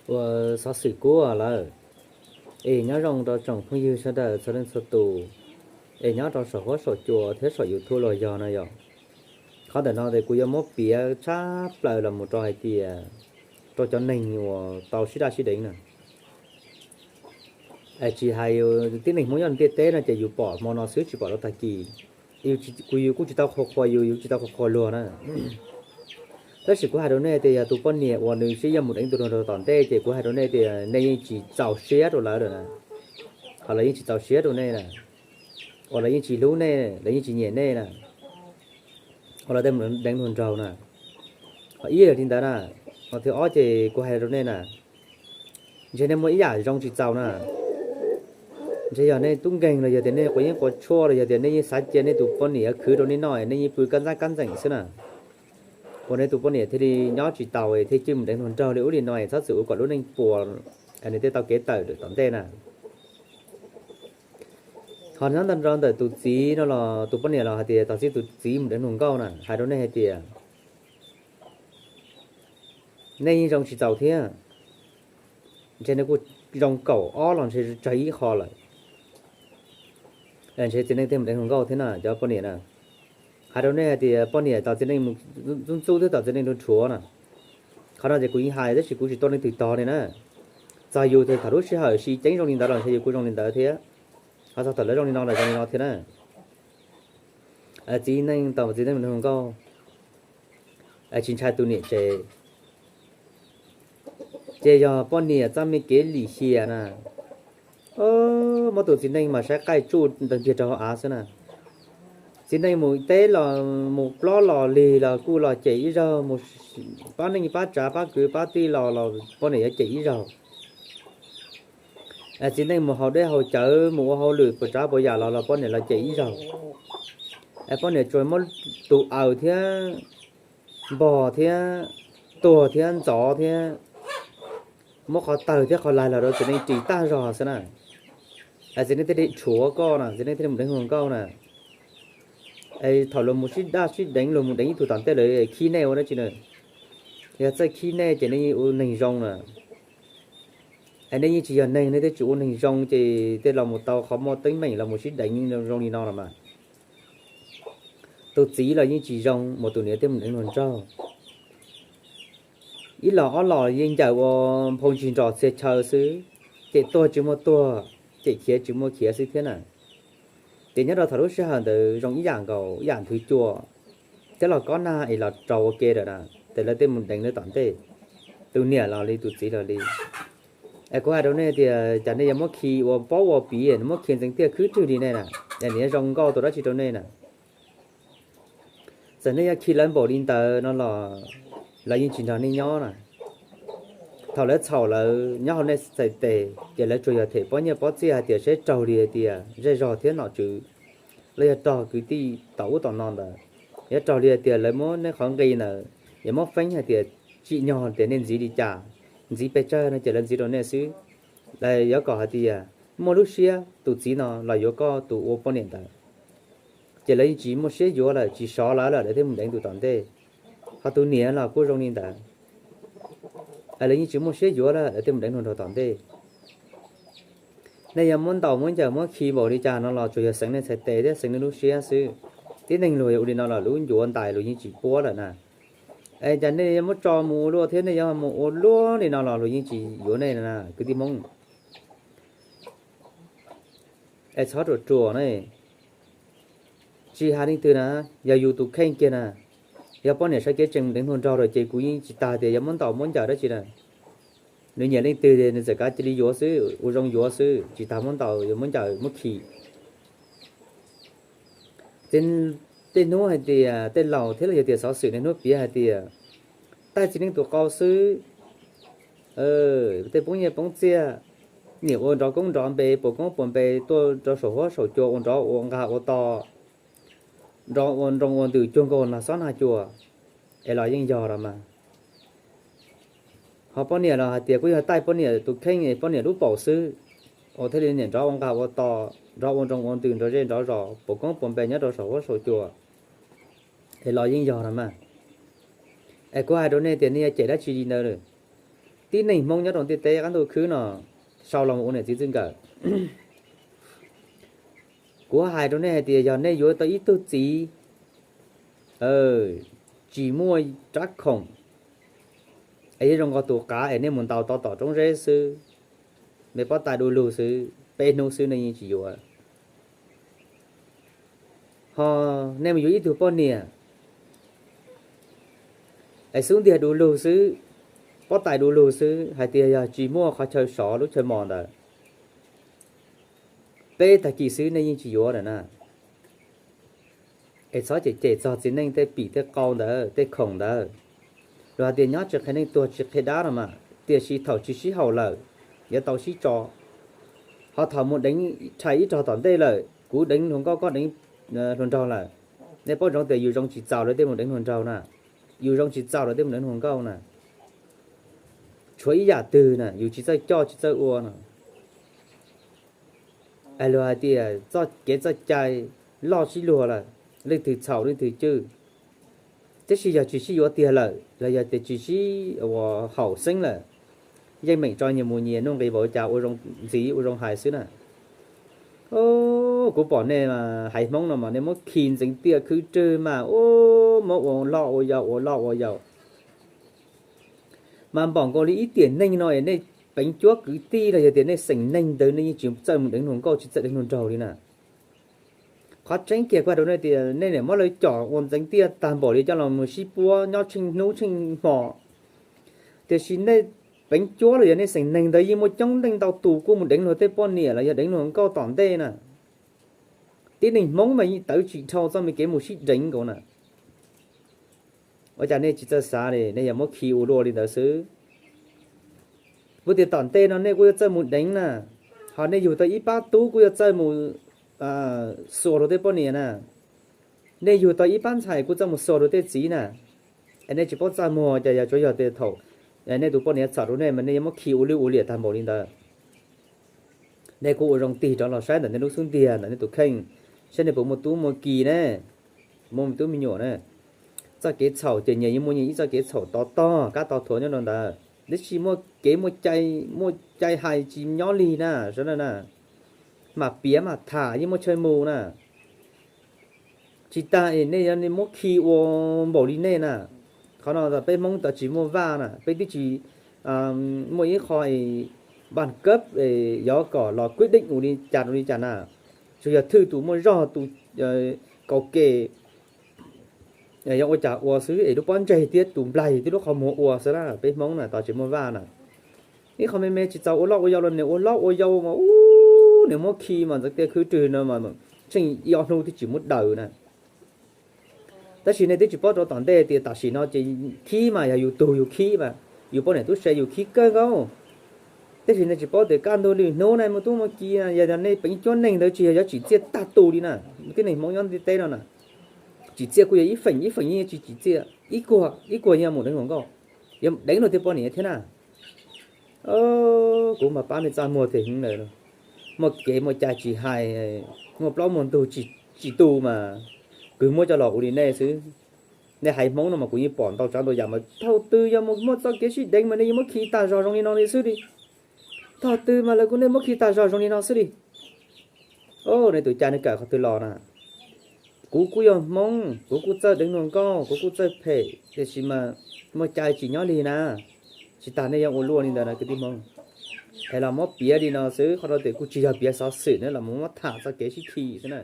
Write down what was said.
Ua xov xwm kub lawm. Es nyob zoo rau tsoom phooj ywg sawv daws txhua leej txhua tus, es nyob rau saum huab saum cua thiab saum YouTube los yog no yom. Qhov ntawm no ces kuv yuav muab piav tshab plaws los mus rau hais tias rau cov neeg uas tau sib daj sib deev na. Tsis hais tib neeg Hmoob nyob ntiaj teb no ces yus pom hmo no xwb tsis pom rau tag kis. Kuv yus kuj tsis tau qhuas qhuas yus, yus tsis tau qhuas qhuas luag na. Tab sis kuv hais rau nej tias yog tus poj niam uas nws sib yuav mus deev tus hluas nraug tom ntej ces kuv hais rau nej tias nej yeej tsis txaus siab rau lawv lawm na. Ho lawv yeej tsis txaus siab rau nej na, uas lawv yeej tsis hlub nej, lawv yeej tsis nyiam nej na, uas lawv tej mus deev hluas nraug na. Ho ib yam li ntawd na, ho thib ob ces kuv hais rau nej na, ntshe nej muaj ib yam zoo tsis txaus na. Ntshe yog nej tub nkeeg los yog tias nej quav yeeb quav tshuaj los yog tias nej yeej xav cia nej tus poj niam khwv rau nej noj, nej yeej pw kab ntxab kab ntxeem xwb na. Uas nej tus poj niam thiaj li nyob tsis taus thiaj coj mus deev hluas nraug li ub li no, txhob txwm ua kom lub neej puas, nws thiaj tau kev tawm tom ntej na. Ho nyob ntawm tus txiv no los tus poj niam los hais tias tos txij tus txiv mus deev hluas nkauj na, hais rau nej hais tias nej yeej zoo tsis txaus thiab. Ntshe nws kuj zoo kaum ob los ntshe tsawg ib qho lawm. Ntshe txiv neej thiaj mus deev hluas nkauj thiab na cov poj niam na. Hais rau nej hais tias poj niam tos txiv neej mus ntxub ntxub thiab tos txiv neej rhuav rhuav na. Qhov no ces kuv yeej hais tab sis kuv tsis tuaj leej twg tog li na. Txog yus thaum lub sij hawm si ceeb zoo li ntawd los ntshe yus kuj zoo li ntawd thiab. Ho txog thaum lawv zoo li no los zoo li no thiab na. Txiv neej tos txiv neej mus deev hluas nkauj, tsis ntshai tus niam tsev. Ces yog poj niam txoj me kev lim hiam na, muab tus txiv neej mas saib qaij tsuj ntawd ntiag rau hauv av xwb na. Txiv neej mus teb los mus plob los lig los kuj los cem ib zaug, mus pab neej pab tsav pab kwv pab tij los los poj niam yuav cem ib zaug. Txiv neej mus haus dej haus cawv mus ua hauj lwm puas tsav puas yam los los poj niam los cem ib zaug. Poj niam tsuas muab tus aws thiab npog thiab tuag thiab ntxov thiab muab qhov tawg thiab qhov laig los rau txiv neej ris tag zog xwb na. Txiv neej thiaj li rhuav koj na, txiv neej thiaj li mus deev hluas nkauj na. Thaum luag mus sib daj sib deev luag mus deev ib tug tom ntej lawv khib nej ua dab tsi na? Yog txawj khib nej ces nej ua neeg zoo na. Nej yeej tsis yog neeg, nej twb tsis ua neeg zoo ces tej los mus tau qhov muaj teeb meem los mus sib deev zoo li no los mas. Tus txiv los yeej tsis zoo, mas tus niam thiaj mus deev hluas nraug. Ib los ob los yeej ncaws ua nphau ntsis nros txhia chaw xwb, cem tuag tsis muaj tuag, cem khiav tsis muaj khiav xwb thiab na. Ces nyob rau thaum lub sij hawm ntawd zoo ib yam nkaus ib yam nthwv cua thiab los kob nag es los rau ua ke lawm na, ces lawv tej mus deev lawv tom ntej, tus niam los li tus txiv los li. Es kuv hais rau nej tias cas nej yuav muab khi ua pob ua piv, muab khi ntxeev tiaj khwb rwg li nej na, es nws yuav zoo nkauj tus dab tsi rau nej na? Txawm nej yuav khi lawv npaum li ntawd no los lawv yeej tsis nrog nej nyob na. Thaum lawv txhaum lawv nyob hauv nej txhais tes ces lawv tsuas yog them pob nyiaj pob txiaj hais tias seb raug li hais tias zej zog thiab nom tswv, los yog raug kwv tij tom ub tom no ntawd, yuav raug li hais tias lawv muab nej qhov nqi ntawd, yuav muab feeb hais tias tsim nyog tias nej ntxiv li cas, ntxiv pes tsawg no ces lawv ntxiv rau nej xwb. Lawv yuav kom hais tias muaj lub siab tus txiv no los yuav koj tus ua poj niam ntawd, ces lawv yeej tsis muaj siab yuav lawm, tsis sov lawv lawm, lawv thiaj mus deev tus tom ntej. Ho tus niam los kuj zoo li ntawd, lawv yeej tsis muaj siab yuav lawm, lawv thiaj mus deev hluas nraug tom ntej. Nej yuav muab ntaus muab ncaws muab khi npaum li cas no los tsuas yog xeev nej txhais tes thiab xeev nej lub siab xwb. Tib neeg luag yog ua li no los lub ncuav ntais luag yeej tsis puab lawm na. Es cas nej yuav muab tso mus ua luaj thiab nej yuav mus ua luaj li no los luag yeej tsis yuav nej na kwv tij Hmoob. Es txhob ruam ruam na. Tsis hais leej twg na, yog yus tus kheej kiag na, yog poj niam sawv kev tseem deev hluas nraug lawm ces kuv yeej tsis tas tias yuav muab ntaus muab ncaws dab tsi na. Nws nyiam leej twg nws txawm kav cia li yuav xwb, ua zoo yuav xwb, tsis tas muab ntaus yuav muab ncaws muab khi. Tej hnub hais tias tej laus thiab los yog tias xov xwm niaj hnub piav hais tias taij txiv neej tus qau xwb, tej poob nyiaj poob txiaj, niam ua nrov koob nrov npe puas koob puas npe tuaj rau saum huab saum cua ua nrov ua nqag ua to, nrov ua nroo ua ntws cuag nkaus nag xob nag cua, es los yeej yog los mas. Ho poj niam los hais tias kuj yog taij poj niam tus kheej es poj niam lub paum xwb, ua thiaj li niam nrov ua nqag ua to, nrov ua nroo ua ntws nrov zej nrov zos puas koob puas npe nyob rau saum huab saum cua, es los yeej yog los mas. Es kuv hais rau nej tias nej yuav cem dab tsi li ntawd lawm. Tib neeg Hmoob nyob rau ntiaj teb qab ntuj khwb no, sau los mus ua niam txiv txij nkawm, kuv hais rau nej hais tias yog nej yuav tau ib tug txiv tsis muaj rab khoom, es yeej zoo nkaus tus qav es nej mus ntaus tau tom roob zeb xwb, me pob tais du lug xwb, peb hnub xwb nej yeej tsis yuav. Ho nej mus yuav ib tug poj niam es xub ntiag du lug xwb, pob tais du lug xwb, hais tias yog tsis muaj qhov chaw sov lub chaw mos ntawd, peb tag kis xwb nej yeej tsis yuav lawm na. Es txhob cem cem txog txiv neej tej pim tej qau ntawd, tej khoom ntawd. Luag hais tias nyob tsis qhia neej tuag tsis qhia dab no mas, tiam sis thaum tsis sib haum lawm, yuav tau sib tso. Ho thaum mus deev rhais ib rog tom ntej lawm, kuv deev hluas nkauj koj deev hluas nraug lawm, nej paub zoo tias yus zoo tsis txaus lawv tej mus deev hluas nraug na, yus zoo tsis txaus lawv tej mus deev hluas nkauj na. Tshuav ib yam twg na yus tsis txawj coj tsis txawj ua no. Es luag hais tias txoj kev txoj cai loj sib luag lawm, leej twg txhaum leej twg cwj. Tab sis yog tsis sib yuav tiag lawm los yog tias tsis sib ua haum xeeb lawm, yeej meem tso nyias mus nyias nuj nqis npaum cas ua zoo ntxiv ua zoo hais xwb na. Kuv pom nej hais Hmoob no mas nej muab khi ntxeev tiaj khwb rwg mas ua, muab ua loj ua yau ua loj ua yau. Mas npaum nkaus li ib tiam neeg no es nej peev cuab kwv tij los yog tias nej xeem neeg ntawd nej yeej tsis txawj mus deev hluas nkauj tsis txawj deev hluas nraug li na. Qhov tseeb kiag kuv hais rau nej tias nej niam muab lawv com ua ntxeev tiaj tag npaum li coj los mus sib puab nyob tsheej hnub tsheej hmo. Tiam sis nej peev cuab los yog nej xeem neeg ntawd yeej muaj coob leej ntau tus kuj mus deev luag tej poj niam los yog deev luag nkauj tom ntej na. Tib neeg Hmoob mas yeej tawv tsim dhau txoj me kev mus sib deev nkaus na. Ua cas nej tsis txawj xav li, nej yog muab khi ua luaj li ntawd xwb. Kuv tias tom ntej no nej kuj yuav txawj mus deev na, ho nej yug tau ib pab tub kuj yuav txawj mus xuas luag tej poj niam na, nej yug tau ib pab ntxhais kuj txawj mus xuas luag tej txiv na. Es nej tsis paub txaj muag ces yog tsuav yog tias thaum nej tus poj niam txhom rau nej mas nej yuav muab khi ua lwj ua liam tag npaum li ntawd. Nej kuj ua zoo tig rov los saib ntawm nej lub xub ntiag ntawm nej tus kheej, saib nej puas muaj tub muaj ki ne, muaj tub me nyuam ne. Txoj kev txhaum ces nyias yeej muaj nyias ib txoj kev txhaum to tog kab to thuav nyob rau ntawd, tab sis muaj kev muaj cai hais tsis nyob lig na, sawv daws na. Mam piav mam tham yeej muaj chaw mus na. Tsis tas es nej yog nej muab khi ua npaum li nej na. Qhov no peb Hmoob tau tsis muaj vaj na, peb twb tsis muaj ib qho npaj kab yov kom los kwj deej ua li cas rau li cas na. Tsuas yog thwj tus muaj zog tus kaus ke, yog ua cas ua xwb es lub pob ntseg thiab tus nplaig thiab lub qhov muag ua xwb na, peb Hmoob na tau tsis muaj vaj na. Ib qho me me tsis txaus ua loj ua yau los nws ua loj ua yau mas ub, nws muab khi mas ntxeev tiaj khwb rwg no mas tsheej ib ob hnub twb tsis muab daws na. Tab sis nej twb tsis paub rau tom ntej tias tam sim no ces khib mas yog yus tug yus khib mas, yus poj niam tub se yus khib kawg nkaus. Tab sis nej tsis paub tias kaj ntug lwm hnub nej muaj tub muaj ki, yog nej peev cuab neeg ntawd tsis yog yuav tsim txiaj tag tus li na. Tib neeg Hmoob nyob ntiaj teb no na, tsim txiaj kuj yog ib feem ib feem yeej tsis tsim txiaj, ib kuag ib kuag yeej mus deev hluas nkauj, yog deev luag tej poj niam thiab na. Kuv mas pab nej txaj muag tiag heev lawm. Muaj kev muaj cai tsis hais, muaj plaub muaj ntug tsis tu mas kwv muab coj los ua li nej xwb. Nej haiv Hmoob no mas kuv yeej pom ntau tsav ntau yam mas thaum twg yog mus muaj txoj kev sib deev mas nej yeej muab khi tag zog zoo li no li xwb li. Thaum twg mas lawv kuj nej muab khi tag zog zoo li no xwb li. Nej tus cai nej kawm qhov twg los na? Kuv kuj yog Hmoob, kuv kuj txawj deev hluas nkauj, kuv kuj txawj phem, tiam sis mas muaj cai tsis nyob lig na. Tsis tas nej yuav ua luaj li ntawd na kwv tij Hmoob. Es los muab piav li no xwb, qhov no tias kuj tsis yog piav xov xwm na, los muab tham txoj kev sib khi xwb na.